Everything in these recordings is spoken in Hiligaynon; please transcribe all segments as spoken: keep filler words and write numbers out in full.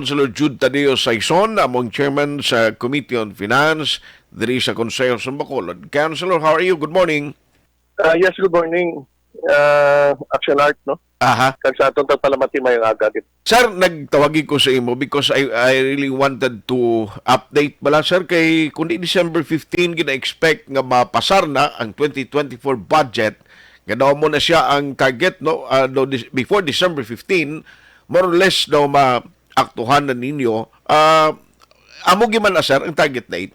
Councilor Jude Tadeo Saison, among chairman sa Committee on Finance diri sa Konseho sa Bacolod. Councilor, how are you? Good morning. Ah, yes, good morning, ah, Action Art, no? Aha. Kag sa aton pagpalamati, mayong aga gid. Sir, nagtawagi ko sa imo because I, I really wanted to update bala, sir, kay kundi December fifteen, gina-expect nga mapasar na ang twenty twenty-four budget, nga daw mo na siya ang target, no? Ah, daw dis-, before December fifteen, more or less daw maaktuhan na ninyo. Ah, amo gyud man na, sir, ang target date?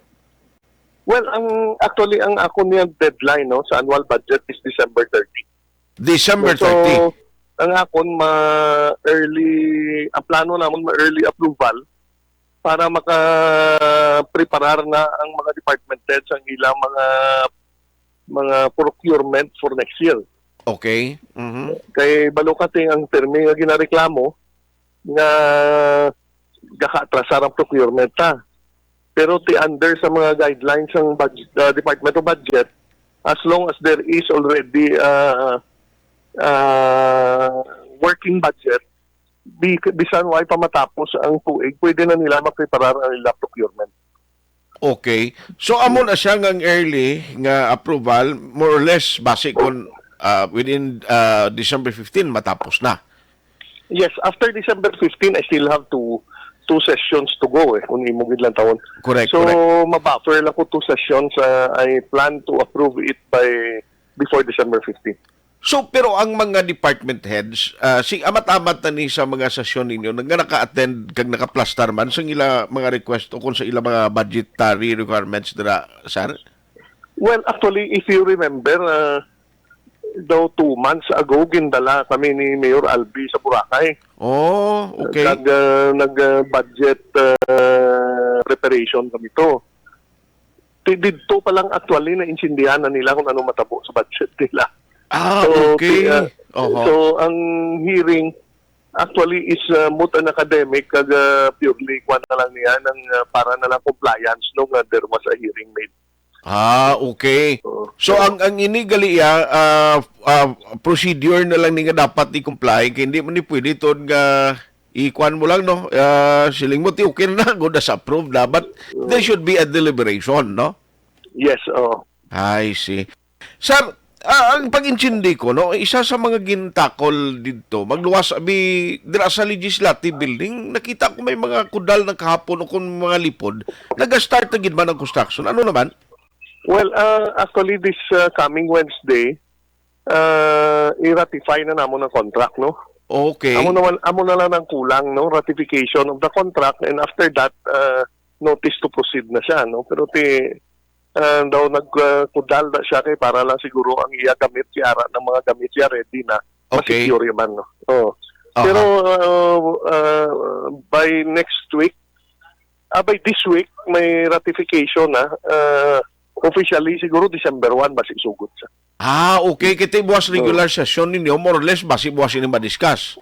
Well, ang, actually, ang ako niya deadline, no, sa annual budget is December thirty. December So, thirty. ang akon ma-early, ang plano namon ma-early approval para maka-preparar na ang mga department heads ang ilang mga, mga procurement for next year. Okay. Mhm. Kay balo ka ting ang termi nga ginareklamo nga gaka-atrasar ang procurement ta. Pero ti under sa mga guidelines sang budget, uh, Department of Budget, as long as there is already, uh, uh, working budget, bi-, bisan way pa matapos ang tuig, pwede na nila mapreparar ang ila procurement. Okay. So, amo na siya nga ang early nga approval, more or less, base kung, ah, within, ah, December fifteen, matapos na. Yes, after December fifteen, I still have two, two sessions to go, eh, kung imo gid lang tawon. Correct, So, correct. ma-buffer lang ko two sessions. Uh, I plan to approve it by, before December fifteen. So, pero ang mga department heads, ah, si amat-amat na ni sa mga sesyon ninyo nga naka-attend kag nakaplastar man sa ila mga request o kung sa ila mga budgetary requirements dira, sir? Well, actually, if you remember, uh, daw two months ago, gindala kami ni Mayor Albi sa Boracay. Oh, okay. Nag, uh, nag, uh, budget, uh, preparation kami to. Ti-, didto pa lang actually naintindihan na nila kung ano matabo sa budget nila. Ah, So, okay. ti-, uh, Oho. so, ang hearing actually is, uh, moot and academic, kag, uh, purely kwan na lang niya ng, uh, para na lang compliance, no, nga there was a hearing made. Ah, okay. Oo. So, So, ang, ang ini gali, ah, ah, ah, procedure na lang ni nga dapat i-comply, kay hindi man ni pwede to nga ikuan mo lang, no? Ah, siling mo, ti, okay na, good as approved na. But there should be a deliberation, no? Yes, oo. I see. Sir, ah, ang pag-intindi ko, no, isa sa mga gintakol didto, magluwas abi dira sa Legislative Building, nakita ko may mga kudal na kahapon o kung mga lipod, nag-start na gid man ang construction. Ano naman? Well, uh, actually, this, uh, coming Wednesday, uh, i-ratify na namon ang contract, no? Okay. Amo naman, amo na lang ang kulang, no? Ratification of the contract, and after that, uh, notice to proceed na siya, no? Pero ti, uh, daw nag, uh, kudal na siya kay para lang siguro ang iya gamit, si ara ng mga gamit siya ready na, Okay. ma-secure man, no? Oh. Aha. Pero, uh, uh, by next week, ah, by this week, may ratification na. Uh, officially, siguro December one, basi sugot siya. Ah, okay. Kita buwas So, regular session ninyo, more or less, basi buwas ini ma-discuss.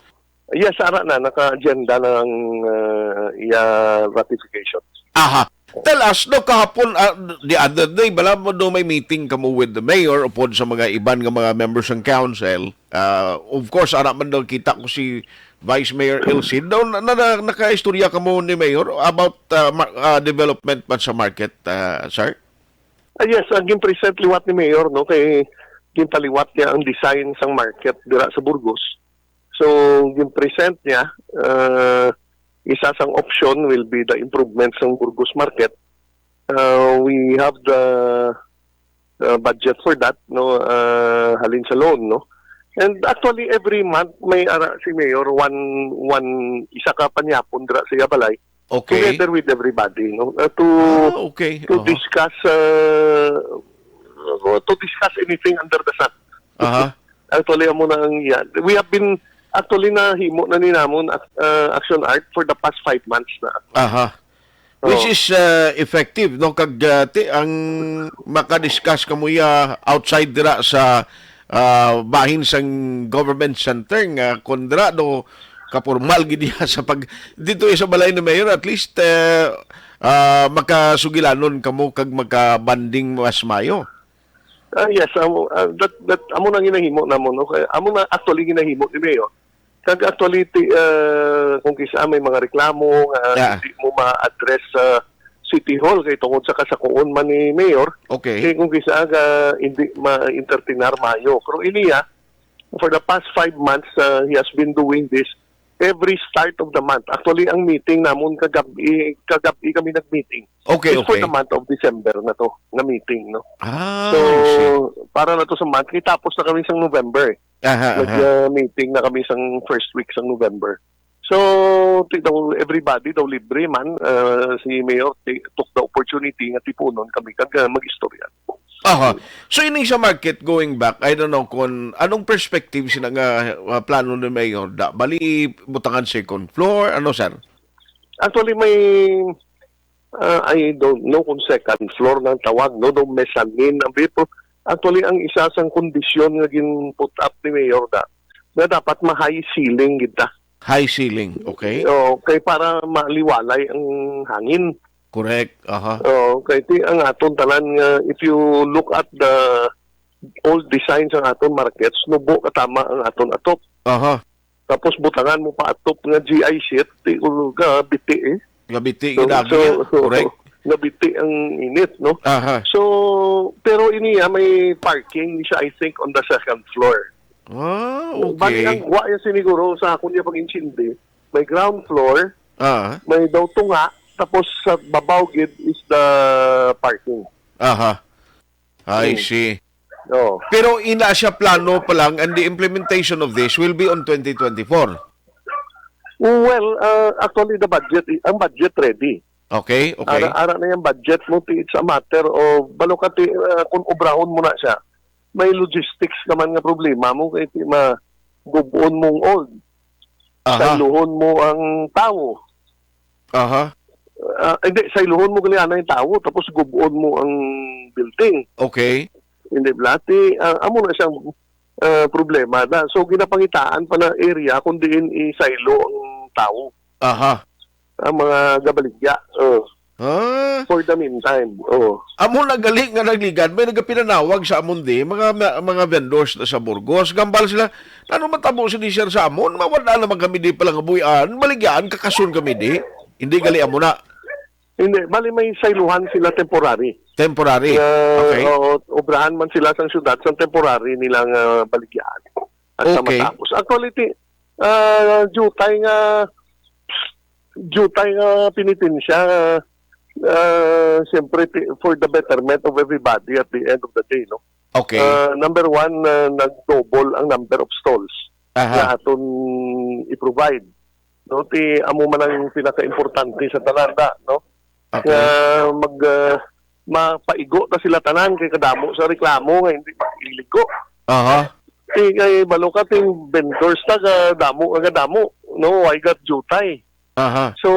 Yes, ara na, naka-agenda na ang, uh, iya ratification. Aha. Tell us, no, kahapon, ah, the other day, bala mo do may meeting kamo with the mayor upod sa mga iban nga mga members ng council. Ah, of course, ara man daw kita ko si Vice Mayor El Cid. Daw, na, na, na, nakaistorya kamo ni Mayor about, ah, ma-, ah, development pa sa market, ah, sir? Ah, yes, ang gin-present liwat ni Mayor, no, kay ginpaliwat niya ang design sang market dira sa Burgos. So, gin-present niya, ah, isa sang option will be the improvement sang Burgos Market. Uh, we have the, uh, budget for that, no, uh, halin sa loan, no. And actually, every month may ara si Mayor one, one, isa ka panyapon dira sa iya balay, Okay. together with everybody, no, uh, to Ah, okay. to Aha. discuss, uh, to discuss anything under the sun. Aha. Actually, amo na ang iya. We have been, actually, nahimo na ni namon, uh, Action Art for the past five months na. Aha. Which Oo. is, uh, effective, no? Kag, uh, ti-, ang makadiscuss kamo iya outside dira sa, uh, bahin sang government center nga kon dira do kapormal gid iya sa pag dito sa balay ni Mayor, at least, uh, uh, makasugilanon kamo kag makabanding mas mayo. Ah, yes, amo, ah, that, that, amo na ginahimo namon, no? Kaya amo na actually ginahimo ni Mayor. Kag actually, ti-, ah, kung kisa may mga reklamo nga Ah. hindi mo ma-address sa City Hall kay tungod sa kasakuon man ni Mayor, Okay. eh, kung kisa nga hindi ma-entertainar maayo. Pero iniya, for the past five months, ah, he has been doing this every start of the month. Actually, ang meeting namon kagab-i, kagab-i kami nag-meeting. Okay, It's for okay. the month of December na to, na meeting, no? Ah, So, I see. para na to sa month, itapos na kami sa November. Aha, aha. Nag-, ah, meeting na kami sang first week sang November. So, ti-, daw, everybody daw libre man, ah, si Mayor ti-, took the opportunity nga tipunon kami kag, ah, mag-istorya. Aha. So, ining sa market, going back, I don't know kung anong perspective sina nga, ah, plano ni Mayor da. Bali, butangan second floor, ano, sir? Actually, may, ah, I don't know kung second floor nang tawag, no? Daw mezzanine ang bito. Actually, ang isa sang kondisyon nga gin-put up ni Mayor da, na dapat ma-high ceiling gid ta. High ceiling, okay. Oo, kay para maliwalay ang hangin. Correct, aha. Oo, kay ti-, ang aton tanan nga, if you look at the old design sang aton markets, nubo katama ang aton atop. Aha. Tapos butangan mo pa atop nga G I sheet, ti-, ka biti, eh. Nga biti, So, gidagi so, niya. Correct. nga biti ang init, no? Aha. So, pero iniya may parking siya, I think, on the second floor. Ah, Bali, okay. ang wa niya siniguro sa akon niya pag-intindi, may ground floor, Ah. may daw tunga, tapos sa babaw gid is the parking. Aha. I Hmm. see. Oo. Pero ina siya plano pa lang, and the implementation of this will be on twenty twenty-four. Well, uh, actually, the budget, ang budget ready. Okay, okay. Ara, ara na yung budget mo, ti-, it's a matter of, balo ka, ti-, uh, kung obrahon mo na siya, may logistics naman nga problema mo, kay ti-, ma-, gub-on mong old, Aha. sayluhon mo ang tawo. Aha. Ah, hindi, sayluhon mo gali ana yung tawo, tapos gub-on mo ang building. Okay. Hindi, bala, ti-, ah, amo na siyang, ah, problema na. So, ginapangitaan pa na area kung diin isaylo ang tawo. Aha. Ang mga gabaligya. Oh. Ah. For the meantime. Oh. Amo na gali nga nagligad, may nagapinanawag sa amon di, mga, mga vendors na sa Burgos. Gambal sila, "Ano matabo si Nisir sa amon? Mawala naman kami di palangabuyan. Baligyaan, kakason kami di." Hindi gali amo na. Hindi, bali may sayluhan sila temporary. Temporary. Ah, Okay. oo, obrahan man sila sa syudad sa temporary nilang, ah, baligyaan. At sa Okay. matapos. Actually, ti-, ah, jutay nga, jutay nga penitensya, ah, siyempre, ti-, for the betterment of everybody at the end of the day, no? Okay. Ah, number one, ah, nag-double ang number of stalls Aha. na aton i-provide. No, ti amo man ang pinakaimportante sa tanan da, no? Okay. Nga mag, ah, mapaigo ta sila tanan kay kadamo sa reklamo nga hindi mailigo. Aha. Ti kay balo ka ting vendors ta kadamo nga kadamo, no? Why got jutay? Aha. So,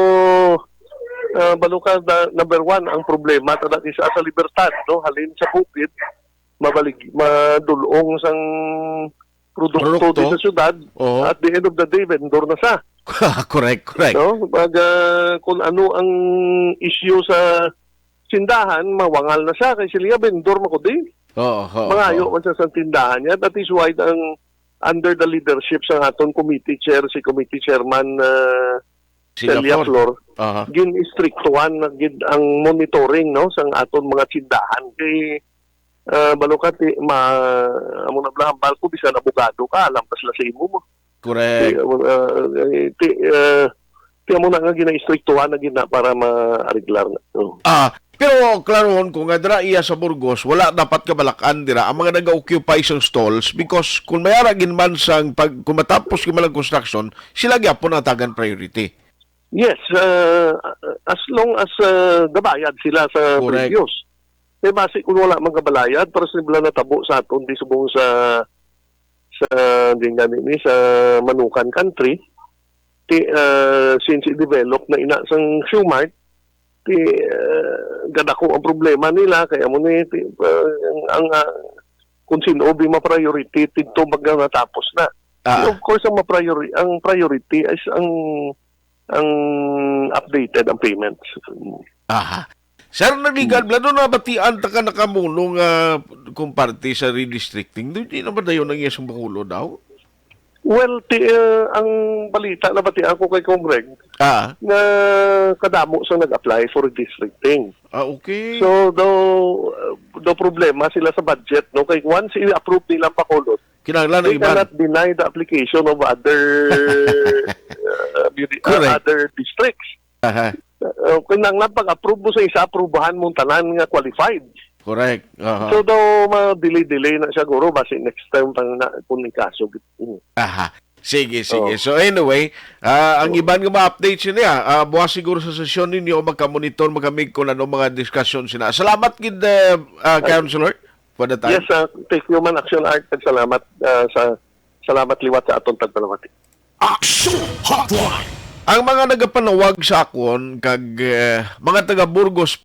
ah, balo ka da, number one, ang problema ta na isa sa libertad, no? Halin sa bukid, mabalig, madulong sang produkto Produkto? di sa syudad. Oo. At the end of the day, vendor na sa. Correct, correct. No? Pag, ah, kung ano ang issue sa sindahan, mawangal na sa kay sila vendor man ko di. Oo, oo, Mangayo oo. man sa, sa tindahan niya. That is why ang under the leadership sa aton committee chair, si committee chairman, ah, Celia Celia Flor. Flor, Aha. gin-istriktuhan na gid ang monitoring, no, sa aton mga tindahan. Kay, ah, balo ka, ti-, ma-, amo na bala, hambal ko, bisan abogado ka, alam pa sila sa imo mo. Correct. Ti, ah, eh, ti, ah, ti amo na nga gina-istriktuhan na gid na para ma-ariglar na. Oh. Ah, pero klarohon ko nga dira iya sa Burgos, wala dapat kabalak-an dira ang mga naga-occupy sang stalls because kung may ara gid man sang pag, kung matapos gid man ang construction, sila gyapon ang tagan priority. Yes, ah, as long as, ah, gabayad sila sa Correct. previous. Kay basi kung wala man gabalayad, para sa nila natabo sa aton di subong sa, sa, di nga ni, sa Manukan Country, ti, ah, since i-develop na ina sang Shoe Mart, ti, ah, gadako ang problema nila, kaya mo ni, ti, ah, ang, ang, ah, kung sino bi ma-priority, dito baga natapos na. Ah. Of course, ang ma-priori-, ang priority is ang, ang updated ang payments. Aha. Sir, nagligad, Hmm. blado na batian ta ka nakamuno nga kung parte sa redistricting. Di, di na ba dayon ang iyang bakulo daw? Well, ti, uh, ang balita na batian ko kay Congreg, ah, na kadamo sa nag-apply for redistricting. Ah, okay. So, daw, uh, daw problema sila sa budget, no? Kay once i-approve nila ang Bacolod, kinahanglan they iban. Cannot deny the application of other, uh, beauty, uh, correct, other districts. Aha. Uh, kinahanglan pag-approve mo sa isa, aprubahan mong tanan nga qualified. Correct. Aha. So, daw, ma-delay-delay na siguro, basi next time pang na, kung may kaso. Aha. Sige, sige. Oh. So anyway, ah, ang, oh, iban nga mga updates niya, ah, buwas siguro sa sesyon ninyo, magka-monitor, magkamig kung ano mga discussion sina. Salamat gid, eh, ah, ay, Councilor, for the time. Yes, ah, thank you man, Action Art. Salamat, ah, sa, salamat liwat sa aton tagpalamati. Action Hotline. Ang mga nagapanawag sa akon kag, eh, mga taga Burgos